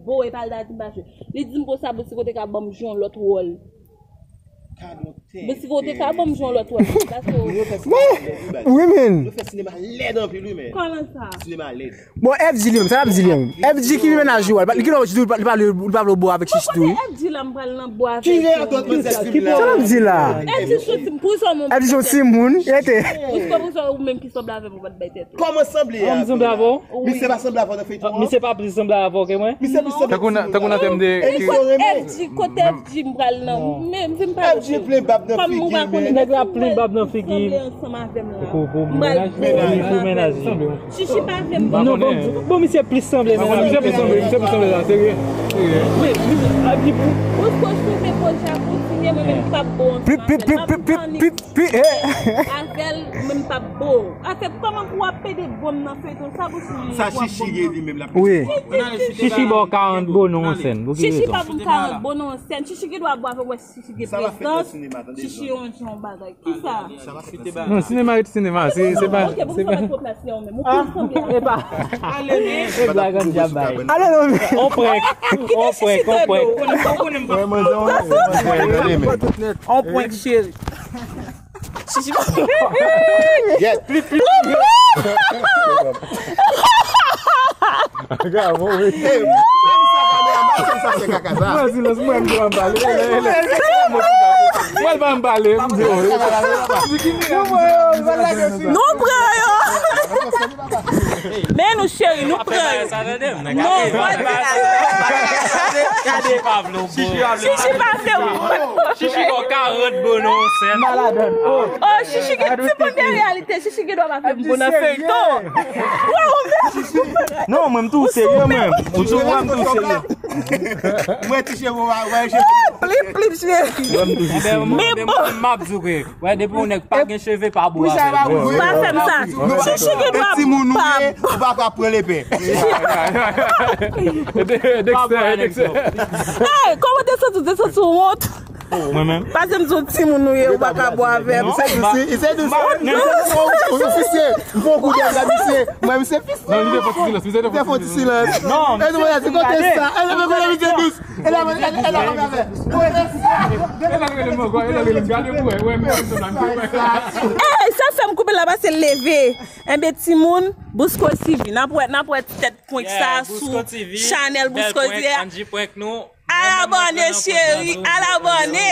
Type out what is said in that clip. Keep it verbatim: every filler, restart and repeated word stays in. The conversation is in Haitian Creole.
Bon, e pa l ta di m pa jwe. Li di m konsa, Boutique, ou te ka ban m jwe yon lòt wòl. Boutique, ou te ka ban m jwe yon lòt wòl. Paske Wi, men. Nou fè sinema lèd anpil, wi, men. Kòman sa? Sinema lèd. Bon, F G li menm, sa l ap di li menm? F G ki mennaj ou a? Li ki lè ou di li pa vle, li pa vle bò avèk Chichi tou, wi. Kote F G la m pral nan bò avèk li? Ki lè an dòt mwen sèl film la? Sa l ap di la? F G se yon timoun, pou sa mwen F G se yon timoun, rete. Pou sa ou menm ki sanble avè mwen, pa t bay tèt ou. Kòman sanble a? Kòman sanble avè w? Misye pa sanble avè w nan feyton an? Misye pa plis sanble avè w ke mwen? Misye plis sanble. Tankou nan, tankou nan tèm de. Kote F G, kote F G m pral nan. Men, di m pa F G plen bab nan figi l, men. Nèg la plen bab nan figi l. Ansanm avè m la. Pou, pou mennaj, pou mennaj. Chichi pa vle m. Non, bon, bon, misye plis sanble nan. Misye plis sanble, misye plis sanble la, serye. Serye. Men, men, a di pou. Ou ko sou men pwojè a kontinye, mwen menm pa bon. Pip, pip, pip, pip, pip, pip, pip, eh. Avè l, mwen m pa bon. Afè, kòman pou w ap pede bon nan feyton sa pou sou li. Sa Chichi gen li menm la. Wi. Chichi ba w karant bon nan yon sèn. Pou ki rezon? Chichi pa bon karant bon nan yon sèn. Chichi gen dwa bon avè w, wè Chichi gen prezans. Chichi yon jan bagay. Kisa? Non, sinema rete sinema. Se, se pa, ok, pou se pa. Mwen sanble avè w menm. Ou plis sanble avè w. Epa. Ale, men. E blagan dyab bay. Ale, non, men. On prank. On prank, on prank. On prank, cheri. Chichi. Yes. Pli, pli, pli. Aga, bon, wi. Hey, mwen sa fè kaka sa. Mwen silans, mwen m pale. Mwen pa m pale. Nou pran yo. Men nou cheri, nou pran yo. Non, mwen pa. Chichi pa vle w. Chichi pa vle w. Chichi ba w karant bon nan yon sèn. Oh, Chichi gen ti moun de reyalite. Chichi gen dwa pa fè m bon nan feyton. Non, mwen m tou serye, mwen. Ou tou wè m tou serye. Mwen ti cheve, wè, wè, cheve. Plip, plip, cheve. Men bon. M ap di w ke, wè, depi yon nèg pa gen cheve, pa bo avè l. Pa fè m sa. Chichi gen dwa pa. Ou pa ka pran lepè. Dexter, Dexter. Hey, kòman te santi w? Te santi w wont? Mwen menm? Pase m di w timoun ou ye, ou pa ka bo avè m. Se dousi, se dousi. Ou se ofisye. M fè yon kou dèyè la, misye. Mwen, misye fis. Non, li te fè ti silans, misye te fè ti silans. Non, e nou, misye di kote sa. E lè kote misye dous. E lè, e lè, e lè, e lè. E lè, e lè, gade pou wè, wè, misye nan. Ey, sa fè m koupe la, pase leve. Enben, timoun, Bousco T V. N ap wè, n ap wè ti tèt prank sa sou chanèl Bousco T V. Al abòne, cheri, al abòne.